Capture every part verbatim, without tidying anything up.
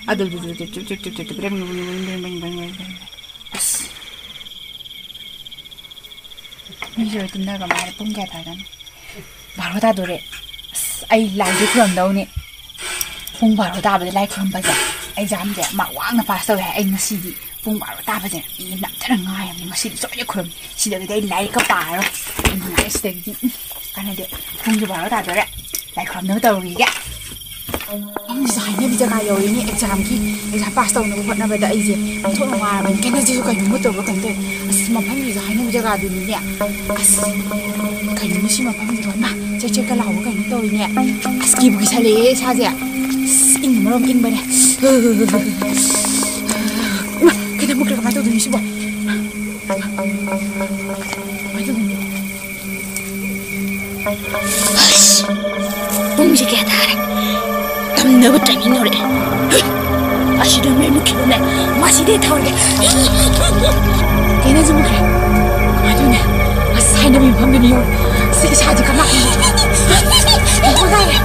ꯑꯗꯨ ꯑꯁ, ꯃꯤꯁꯨ ꯂꯣꯏ ꯇꯨꯝꯅꯈ꯭ꯔ ꯃꯥꯜꯂꯦ꯫ ꯄꯨꯡ ꯀꯌꯥ ꯇꯥꯔꯒꯦ? ꯕꯥꯔꯣ ꯇꯥꯗꯣꯔꯦ꯫ ꯑꯁ, ꯑꯩ ꯂꯥꯏꯗꯤ ꯈꯨꯔꯝꯗꯧꯅꯤ꯫ ꯄꯨꯡ ꯕꯥꯔꯣ ꯇꯥꯕꯗ ꯂꯥꯏ ꯈꯨꯔꯝꯕꯁꯦ ꯑꯦꯛꯖꯥꯝꯁꯦ ꯃꯥꯔꯛ ꯋꯥꯡꯅ ꯄꯥꯁ ꯇꯧꯋꯦ ꯍꯥꯏ꯫ ꯑꯩ ꯉꯁꯤꯗꯤ ꯄꯨꯡ ꯕꯥꯔꯣ ꯇꯥꯕꯁꯦ ꯑꯩ ꯅꯝꯗꯅ ꯉꯥꯏꯔꯕꯅꯤ꯫ ꯉꯁꯤꯗꯤ ꯁꯣꯏꯗꯅ ꯈꯨꯔꯝ꯫ ꯁꯤꯗꯒꯤꯗꯤ ꯑꯩ ꯂꯥꯏꯔꯤꯛꯀ ꯄꯥꯔꯔꯣꯏ꯫ ꯑꯩ ꯅꯨꯡꯉꯥꯏ ꯁꯤꯗꯒꯤꯗꯤ꯫ ꯎꯝ, ꯀꯥꯟꯅꯗꯦ꯫ ꯄꯨꯡꯁꯨ ꯕꯥꯔꯣ ꯇꯥꯗꯣꯔꯦ꯫ ꯂꯥꯏ ꯈꯨꯔꯝꯅꯕ ꯇꯧꯔꯨꯈꯤꯒꯦ꯫ ꯃꯐꯝꯁꯤꯁꯨ ꯍꯥꯏꯅꯕꯤ ꯖꯒꯥ ꯌꯧꯔꯤꯅꯦ꯫ ꯑꯦꯛꯖꯥꯝꯒꯤ, ꯑꯦꯛꯖꯥꯝ ꯄꯥꯁ ꯇꯧꯅꯕ ꯍꯣꯠꯅꯕꯗ ꯑꯩꯁꯦ ꯑꯣꯟꯊꯣꯛꯅ ꯋꯥꯔꯕꯅꯤ꯫ ꯀꯩꯅꯣꯁꯤꯁꯨ ꯀꯩꯅꯣꯝ ꯃꯨꯠꯇꯧꯕ꯭ꯔꯥ ꯀꯩꯅꯣꯝ ꯇꯧꯋꯦ꯫ ꯑꯁ, ꯃꯐꯝꯁꯤꯁꯨ ꯍꯥꯏꯅꯕꯤ ꯖꯒꯥꯗꯨꯅꯤꯅꯦ꯫ ꯑꯁ, ꯀꯩꯅꯣꯅꯦ ꯁꯤ ꯃꯐꯝꯁꯤꯕꯣ? ꯏꯃꯥ, ꯆꯦꯛ ꯆꯦꯛꯀ ꯂꯥꯎꯕ ꯀꯩꯅꯣ ꯇꯧꯔꯤꯅꯦ꯫ ꯑꯁ, ꯀꯤꯕꯨ ꯀꯤꯁꯜꯂꯛꯑꯦ ꯏꯁꯥꯁꯦ꯫ ꯑꯁ, ꯏꯪꯅ ꯃꯔꯣꯝ ꯏꯪꯕꯅꯦ꯫ ꯏꯃꯥ, ꯀꯩꯅꯣ ꯃꯨꯠꯈ꯭ꯔꯦ꯫ ꯀꯃꯥꯏꯅ ꯇꯧꯗꯣꯏꯅꯣ ꯁꯤꯕꯣ? ꯀꯃꯥꯏꯅ ꯇꯧꯗꯣꯏꯅꯣ? ꯑꯁ, ꯄꯨꯡꯁꯦ ꯀꯌꯥ ꯇꯥꯔꯦ? ꯇꯝꯅꯕ ꯇꯥꯏꯃꯤꯡ ꯌꯧꯔꯛꯑꯦ꯫ ꯍꯩ! ꯑꯁꯤꯗ ꯃꯩ ꯃꯨꯠꯈꯤꯕꯅꯦ꯫ ꯃꯁꯤꯗꯤ ꯊꯧꯔꯒꯦ꯫ ꯀꯩꯅꯣꯁꯨ ꯃꯨꯠꯈ꯭ꯔꯦ꯫ ꯀꯃꯥꯏꯅ ꯇꯧꯅꯤ? ꯑꯁ, ꯍꯥꯏꯅꯕꯤ ꯃꯐꯝꯗꯨꯅꯤ ꯌꯧꯔꯦ꯫ ꯑꯁ, ꯏꯁꯥꯁꯦ ꯀꯃꯥꯏꯅ ꯇꯧꯅꯤ? ꯃꯈꯣꯟ ꯇꯥꯏꯌꯦ꯫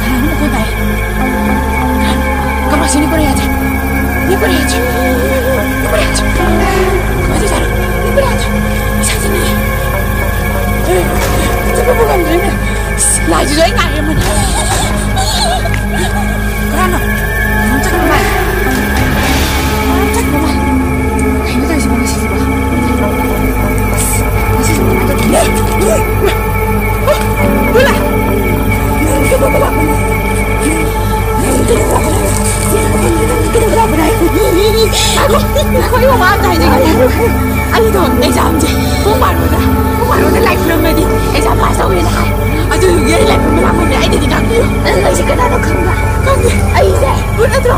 ꯀꯅꯥꯅꯣ ꯃꯈꯣꯟ ꯇꯥꯏꯌꯦ? ꯀꯅꯥꯅꯣ? ꯀꯅꯥꯁꯨ ꯅꯤꯛꯄ ꯌꯥꯗ꯭ꯔꯦ꯫ ꯅꯤꯛꯄ ꯌꯥꯗ꯭ꯔꯦ꯫ ꯅꯤꯛꯄ ꯌꯥꯗ꯭ꯔꯦ꯫ ꯀꯃꯥꯏꯅ ꯇꯧꯖꯥꯠꯅꯣ? ꯅꯤꯛꯄ ꯌꯥꯗ꯭ꯔꯦ꯫ ꯏꯁꯥꯁꯦ ꯅꯤꯛꯑꯦ꯫ ꯆꯠꯄꯕꯨ ꯉꯝꯗ꯭ꯔꯦꯅꯦ꯫ ꯑꯁ, ꯂꯥꯏꯁꯤꯁꯨ ꯑꯩ ꯉꯥꯏꯔꯝꯕꯅꯤ꯫ ꯀꯅꯥꯅꯣ? ꯀꯅꯥꯅꯣ ꯆꯠꯈ꯭ꯔ ꯃꯥꯜꯂꯦ? ꯀꯅꯥꯅꯣ ꯆꯠꯈ꯭ꯔ ꯃꯥꯜꯂꯦ? ꯀꯩꯅꯣ ꯇꯧꯔꯤꯁꯤꯕꯣ ꯉꯁꯤꯁꯤꯕꯣ? ꯑꯁ, ꯉꯁꯤꯁꯤꯕꯨ ꯀꯃꯥꯏꯅ ꯇꯧꯗꯣꯏꯅꯣ? ꯂꯣꯂꯥ! ꯉꯥꯏꯈꯣ, ꯉꯥꯏꯈꯣ, ꯑꯩ ꯋꯥ ꯑꯝꯇ ꯍꯥꯏꯖꯒꯦ꯫ ꯑꯩꯗꯣ ꯑꯦꯛꯖꯥꯝꯁꯦ ꯄꯨꯡ ꯕꯥꯔꯣꯗ, ꯄꯨꯡ ꯕꯥꯔꯣꯗ ꯂꯥꯏ ꯈꯨꯔꯝꯃꯗꯤ ꯑꯦꯛꯖꯥꯝ ꯄꯥꯁ ꯇꯧꯋꯦꯅ ꯍꯥꯏ꯫ ꯑꯗꯨꯗꯨꯒꯤ ꯑꯩ ꯂꯥꯏ ꯈꯨꯔꯨꯝꯕ ꯂꯥꯛꯄꯅꯦ꯫ ꯑꯩꯗꯗꯤ ꯇꯥꯛꯄꯤꯌꯨ꯫ ꯅꯪ ꯑꯩꯁꯦ ꯀꯅꯥꯅꯣ ꯈꯪꯕ꯭ꯔꯥ? ꯈꯪꯗꯦ꯫ ꯑꯩꯁꯦ ꯚꯨꯠ ꯅꯠꯇ꯭ꯔꯣ?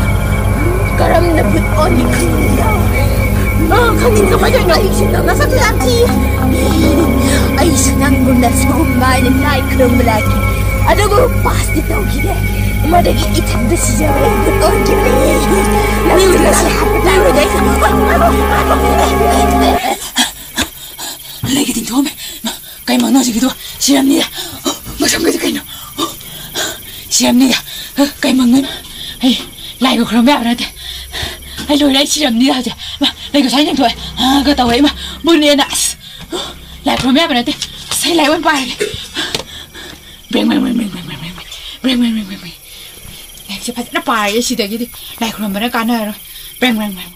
ꯀꯔꯝꯅ ꯚꯨꯠ ꯑꯣꯟꯒꯦ ꯈꯪꯅꯤꯡꯕ꯭ꯔꯣ? ꯑ, ꯈꯪꯅꯤꯡꯉꯤ꯫ ꯀꯃꯥꯏꯅ ꯇꯧꯔꯤꯅꯣ? ꯑꯩꯁꯨ ꯅꯪ ꯅꯁꯛꯇꯨ ꯌꯥꯝ ꯊꯤ꯫ ꯑꯩꯁꯨ ꯅꯪꯒꯨꯝꯅ ꯁꯤꯒꯨꯝꯕ ꯍꯥꯏꯅ ꯂꯥꯏ ꯈꯨꯔꯨꯝꯕ ꯂꯥꯛꯈꯤ꯫ ꯑꯗꯨꯕꯨ ꯄꯥꯁꯇꯤ ꯇꯧꯈꯤꯗꯦ꯫ ꯃꯗꯒꯤ ꯏꯊꯟꯇ ꯁꯤꯖꯕ ꯑꯩ ꯚꯨꯠ ꯑꯣꯟꯈꯤꯕꯅꯤ꯫ ꯅꯪꯁꯨ ꯉꯁꯤ ꯍꯥꯏꯐꯦꯠ ꯂꯥꯛꯑꯣ꯫ ꯂꯩꯒ ꯇꯤꯡꯊꯣꯛꯑꯝꯃꯦ꯫ ꯀꯩ ꯃꯪꯅꯣ ꯍꯧꯖꯤꯛꯀꯤꯗꯣ? ꯁꯤꯔꯝꯅꯤꯗ꯫ ꯃꯁꯝꯒꯁꯦ ꯀꯩꯅꯣ? ꯁꯤꯔꯝꯅꯤꯗ꯫ ꯀꯩ ꯃꯪꯉꯨ? ꯑꯩ ꯂꯥꯏꯒ ꯈꯨꯔꯨꯝꯕ ꯌꯥꯕ ꯅꯠꯇꯦ꯫ ꯑꯩ ꯂꯣꯏꯔꯦ, ꯑꯩ ꯁꯤꯔꯝꯅꯤꯗ ꯍꯧꯖꯤꯛ꯫ ꯃꯥ, ꯂꯩ ꯉꯁꯥꯏ ꯌꯦꯡꯊꯣꯛꯑꯦ꯫ ꯑꯥꯒ ꯇꯧꯋꯦ꯫ ꯏꯃꯥ, ꯕꯨꯠꯅꯦꯅ꯫ ꯑꯁ, ꯂꯥꯏ ꯈꯨꯔꯨꯝꯕ ꯌꯥꯕ ꯅꯠꯇꯦ꯫ ꯑꯁ, ꯑꯩ ꯂꯥꯏ ꯑꯣꯏꯅ ꯄꯥꯏꯔꯒꯦ꯫ ꯕ꯭ꯔꯦꯡ, ꯕ꯭ꯔꯦꯡ, ꯕ꯭ꯔꯦꯡ, ꯕ꯭ꯔꯦꯡ꯫ ꯂꯥꯏꯔꯤꯛꯁꯦ ꯐꯖꯅ ꯄꯥꯔꯒꯦ ꯁꯤꯗꯒꯤꯗꯤ꯫ ꯂꯥꯏ ꯈꯨꯔꯨꯝꯕꯅ ꯀꯥꯟꯅꯔꯔꯣꯏ꯫ ꯕ꯭ꯔꯦꯡ, ꯕ꯭ꯔꯦꯡ, ꯕ꯭ꯔꯦꯡ꯫